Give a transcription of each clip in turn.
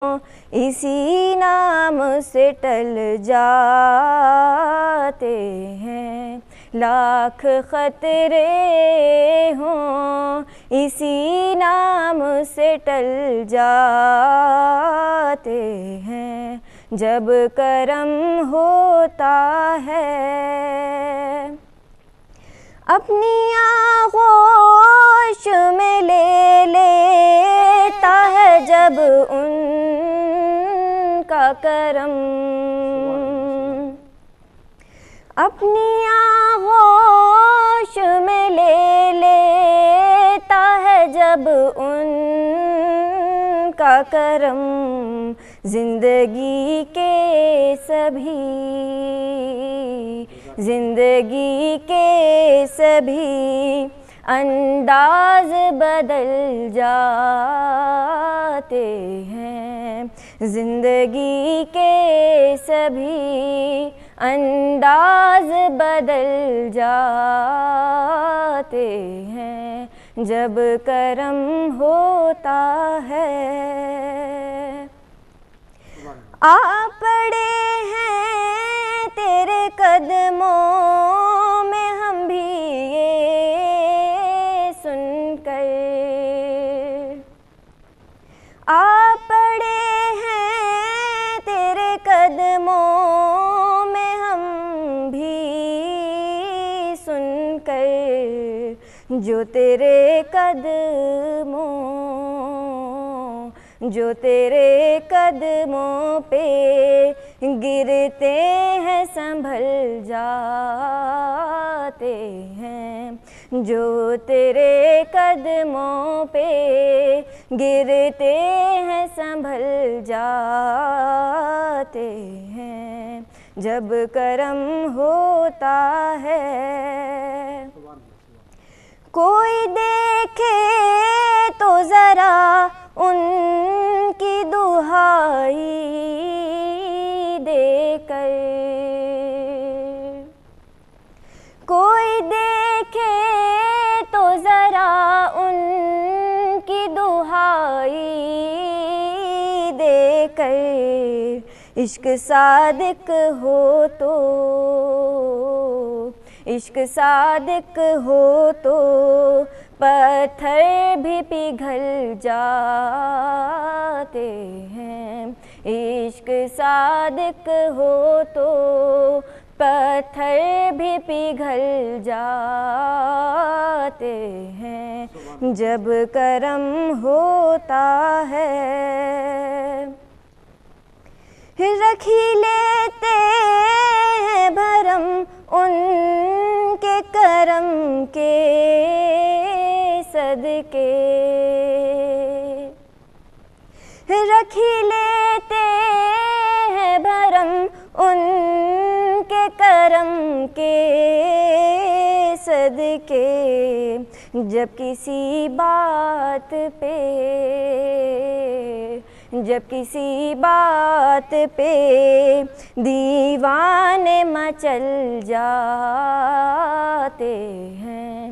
اسی نام سے ٹل جاتے ہیں، لاکھ خطرے ہوں، اسی نام سے ٹل جاتے ہیں۔ جب کرم ہوتا ہے، اپنی آغوش میں لے لیتا ہے، جب ان کا کرم اپنی آغوش میں لے لیتا ہے، جب ان کا کرم۔ زندگی کے سبھی، زندگی کے سبھی انداز بدل جاتے ہیں، زندگی کے سبھی انداز بدل جاتے ہیں، جب کرم ہوتا ہے۔ آ پڑے ہیں تیرے قدموں میں ہم بھی یہ سن کر، آ پڑے ہیں تیرے قدموں میں ہم بھی سن کر، جو تیرے قدموں، جو تیرے قدموں پہ گرتے ہیں سنبھل جاتے ہیں، جو تیرے قدموں پہ گرتے ہیں سنبھل جاتے ہیں، جب کرم ہوتا ہے۔ کوئی دیکھے تو ذرا ان کی دہائی دے کر، کوئی دیکھے تو ذرا ان کی دہائی دے کر، عشق صادق ہو تو، عشق صادق ہو تو پتھر بھی پگھل جاتے ہیں، عشق صادق ہو تو پتھر بھی پگھل جاتے ہیں، جب کرم ہوتا ہے۔ رکھ ہی لیتے ہیں بھرم ان کے کرم کے صدقے، رکھ ہی لیتے ہیں بھرم ان کے کرم کے صدقے۔ جب کسی بات پہ، جب کسی بات پہ دیوانے مچل جاتے ہیں،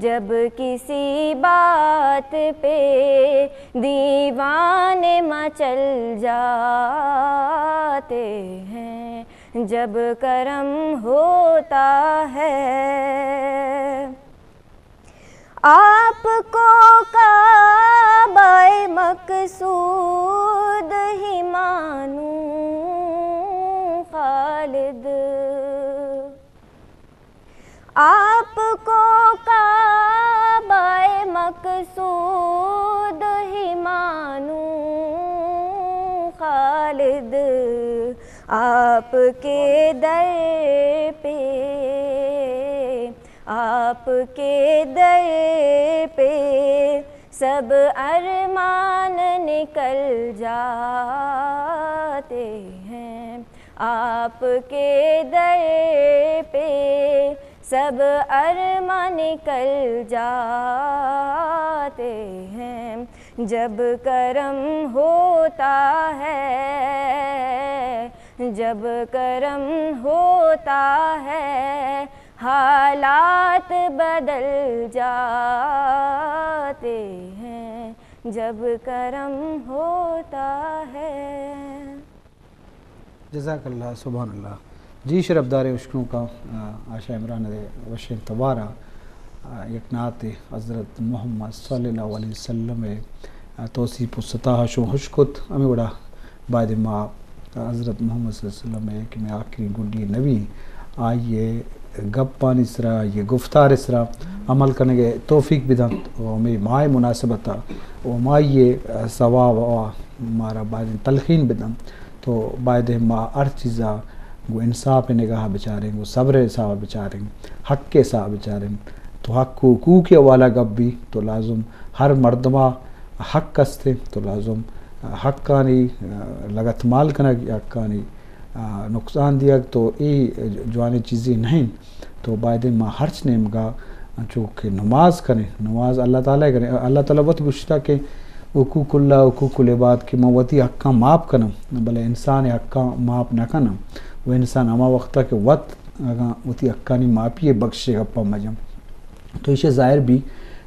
جب کسی بات پہ دیوانے مچل جاتے ہیں، جب کرم ہوتا ہے۔ آپ کو کعبہ مقصود ہی مانوں خالد، آپ کو کعبہ مقصود ہی مانوں خالد، آپ کے در پہ، آپ کے در پہ سب ارمان نکل جاتے ہیں، آپ کے در پہ سب ارمان نکل جاتے ہیں۔ جب کرم ہوتا ہے، جب کرم ہوتا ہے، حالات بدل جاتے ہیں، جب کرم ہوتا ہے۔ جزاک اللہ، سبحان اللہ۔ جی شرفداریں اشکنوکاں، آ، آشا عمران ءِ وشیں توار ءَ، آ، یک نعت حضرت محمد صلی اللہ علیہ وسلم ءِ، آ، توصیف و ستاہ شو خوش کت۔ ہمیں وڑا باید ما حضرت محمد صلی اللہ علیہ وسلم ءِ کہ مئے آخری گڈی نبی، آئی ءِ گپانی سرا، آئی ءِ گفتار ءِ سرا عمل کنگ ءِ توفیق بدنت و ہمیں ماہ ءِ مناسبت ءَ و ہمائی ءِ ثواب ءَ مارا باید تلقین بدنت۔ تو باید ما ہر چیزا گوں انصاف ءِ نگاہ ءَ بچاریں، گوں صبر ءِ حساب ءَ بچاریں، حق ءِ حساب ءَ بچاریں۔ تو حق و حقوق ءِ حوالہ گپ بی تو لازم ہر مردما حق است، تو لازم حقانی، آ، لگت مال کنگ، حقانی، آ، نقصان دیگ، تو اے جوانیں چیزے نہ انت۔ تو باید ما ہرچ نیمگا انچو کہ نماز کنیں، نماز اللہ تعالی کنیں، اللہ تعالی وت گوشتا کہ حقوق اللہ، حقوق العباد، کہ من وتی حقاں معاف کنم، بلے انسان حقاں معاف نہ کنم۔ و انسان ہما وقتا کہ وت اگاں وتی حقانی معافی بخشے گپا مجم۔ تو ایشی ظاہر بی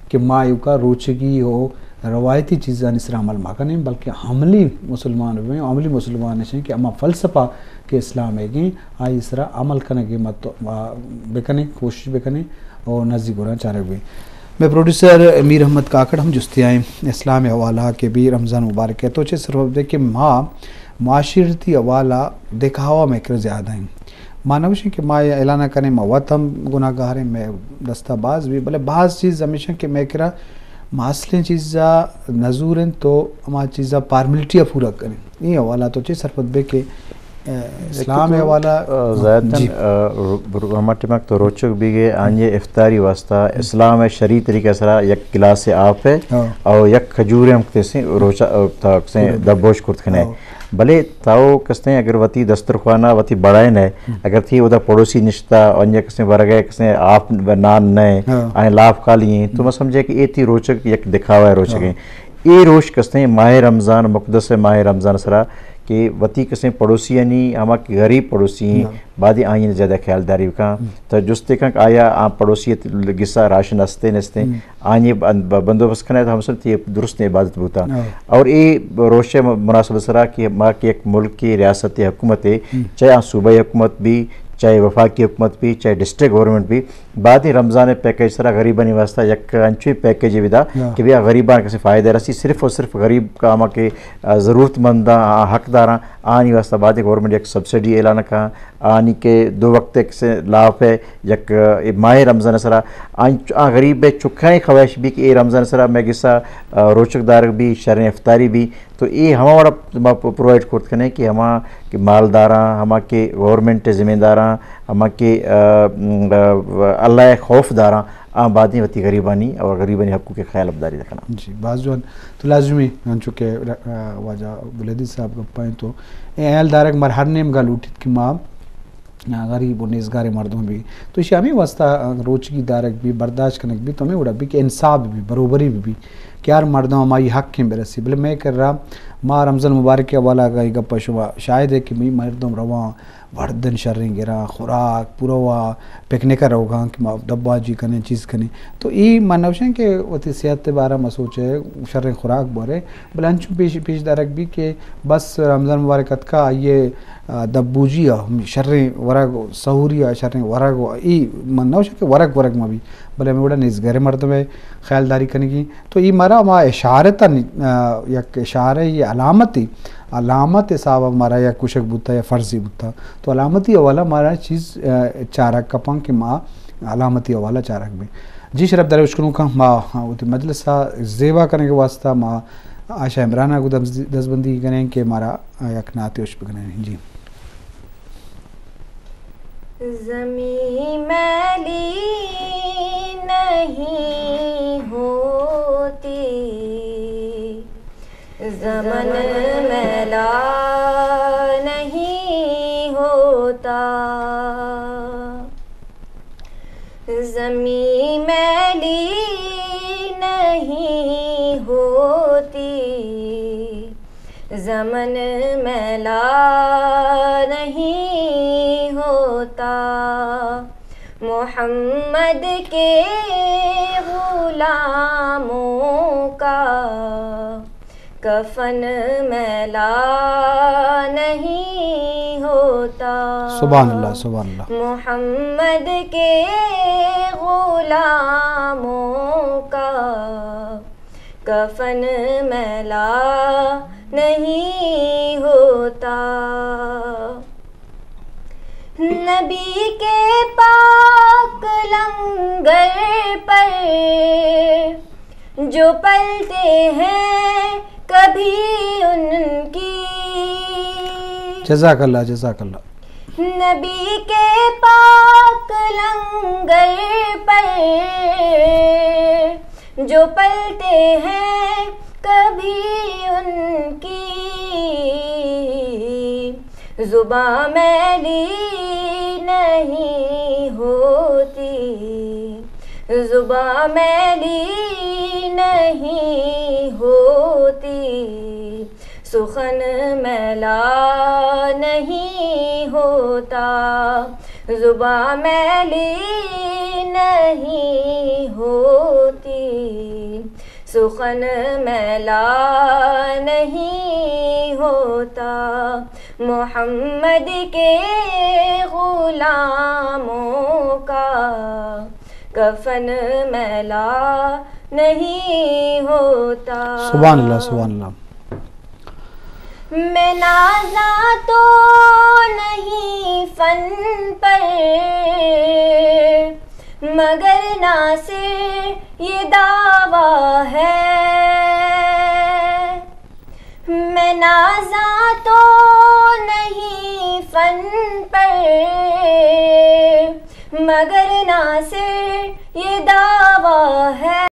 کہ ما ایوکا روچگی و روایتی چیزانی سرا عمل مکنیں، بلکہ عملی مسلمان بیں۔ عملی مسلمان ایش انت کہ ہما فلسفہ کہ اسلام ءِ گیں، آئی سرا عمل کنگ ءِ مت-، آ، بکنیں، کوشش بکنیں و نزیک گوراں چارگ بیں۔ مئے پروڈیوسر میر احمد کاکڑ ہم جستی آئیں اسلام ءِ حوالہ کہ بی رمضان مبارک ءِ تو چے سرپد بے کہ ما معاشرتی حوالہ دکھاوا مئے کرا زیادہ ہیں۔ ما نہ گوشیں کہ ما اے اعلان کنیں، ما وت ہم گناہگار ہیں، مئے دستا باز بی، بلے باز چیز ہمیش انت کہ مئے کرا ما اصلیں چیزا نزوریں تو ہما چیزا فارمیلٹی ءَ پورا کنیں۔ اے حوالہ تو چے سرپد بے کہ، اے، اسلام ءِ حوالہ؟ آ، ظاہراً، جی۔ آ، رو-، رو-، ہما ٹائم تو روچگ بیگے آنی افطاری واسطہ اسلام ءِ شرعی طریقہ سرا یک گلاس آپ ہے ہاں۔ اور یک کھجور ہم کتے سے روچا، آ، تا کسے پورا دبوش کرت کھنے۔ ہاں۔ بلے تاو کستیں اگر وتی دسترخوان ءَ وتی بڑائین ہے، ہم۔ اگر تھی ادا پڑوسی نشتا، انجا کسیں ورگ ہے، کسیں آپ نان نہ ہے، ہاں۔ آئیں لاپ خالی ہیں، تو ہم۔ ما سمجھے کہ اے تھی روچگ یک دکھاوا ہے روچگ ہاں۔ ہیں۔ اے روچ کستیں ماہ رمضان، مقدس ماہ رمضان سرا کہ وتی کسیں پڑوسی یعنی ہما کہ غریب پڑوسی ہیں، ہاں۔ بعد آئین زیادہ خیال داری بکاں۔ ہم۔ تو جستے کن کہ آیا آ پڑوسی گسا راشن استے نستے، ہم۔ آنی بند-، ب-، بندوبست کنئے تو ہم سمجھتے درست عبادت بوتا۔ ہاں۔ اور اے روشے م-، مناسبت سرا کہ ما کہ یک ملک کی ریاست حکومت ہے، ہم۔ چاہے آ صوبائی حکومت بھی، چاہے وفاقی حکومت بھی، چاہے ڈسٹرکٹ گورنمنٹ بھی، بعد رمضان پیکج سرا غریبانی واسطہ یک انچوی پیکج بھی دا ہاں۔ کہ بیا غریبان کسی فائدہ رسی، صرف اور صرف غریب کا ہما کہ، آ، ضرورت منداں، آ، حق داراں، آنی واسطہ بعد گورنمنٹ یک سبسڈی اعلان کا، آنی کہ دو وقت یک سے لاپ ہے، یک، اے، ماہ رمضان سرا، آن، آ غریب بے چکائیں خواہش بھی کہ اے رمضان سرا میں گسا، آ، روچک دارگ بھی، شریں افطاری بھی، تو اے ہما وڑا ما پ-، پرووائیڈ کرت کنے کہ ہما کہ مالداراں، ہما کہ گورنمنٹ ذمہ داراں، ہما کہ، آ، م، آ، اللہ خوف داراں، آ بعدیں وتی غریبانی اور غریبانی حقوق خیال افداری رکھنا۔ جی، باز جوان۔ تو لازمی انچو کہ، آ، واجہ بلیدی صاحب گپائیں تو اے خیال دارگ مر ہر نیمگا لوٹیت کہ ما غریب و نیزگاریں مردم بی۔ تو ایشی ہمیں واسطہ روچگی دارگ بی، برداشت کنگ بی، تو ہمیں وڑا بی کہ انصاف بی، بروبری بی، بی کہ ہر مردم ہمائی حق ہیں برسی۔ بلے میں کر رہا، ما رمضان مبارک کے حوالہ کا گپ شما شاید ہے کہ می مردم رواں وردن شریں گراں، خوراک پوروا پکنک روگاں کہ ما ڈبا جی کنیں، چیز کنیں۔ تو ای من نوشیں کہ وتی صحت بارہ ما سوچے، شریں خوراک بورے، بلے انچو پیش، پیش دارگ بی کہ بس رمضان مبارک اتکا آئیے آ، دبوجی ء شریں ورگ و سہوری ء شریں ورگ و ای من نہ گوشاں کہ ورگ ورگ مہ بی، بلے ہمے وڑا نیزگریں مردم ء خیالداری کنگی۔ تو ای مارا ہما اشارت ء نی-، آ، یک اشارہ ء علامتے، علامت حساب ء مارا یک گوشگ بوتا یا فرضی بوتا۔ تو علامتی حوالہ مارا چیز، آ، چارگ کپاں کہ ما علامتی حوالہ چارگ بیں۔ جی شرف دار اشکنوکاں ما وتی مجلس ء زیبا کنگ ء واسطہ ما آشا عمران ء گوں دز-، دزبندی کنیں کہ مارا یک نعتے اش بکنیں۔ جی۔ زمین میلی نہیں ہوتی، زمن میلا نہیں ہوتا۔ زمین میلی نہیں ہوتی، زمن میلا نہیں ہوتا۔ محمد کے غلاموں کا کفن میلا نہیں ہوتا۔ سبحان اللہ، سبحان اللہ۔ محمد کے غلاموں کا کفن میلا نہیں ہوتا۔ نبی کے پاک لنگر پر جو پلتے ہیں کبھی ان کی۔ جزاک اللہ، جزاک اللہ۔ نبی کے پاک لنگر پر جو پلتے ہیں کبھی ان کی زباں میلی نہیں ہوتی، زباں میلی نہیں ہوتی، سخن میلا نہیں ہوتا، زباں میلی نہیں ہوتی، سخن میلا نہیں ہوتا۔ محمد کے غلاموں کا کفن میلا نہیں ہوتا۔ سبحان اللہ، سبحان اللہ۔ میں نازاں تو نہیں فن پر، مگر ناصر یہ دعویٰ ہے۔ میں نازاں تو نہیں فن پر، مگر ناصر یہ دعویٰ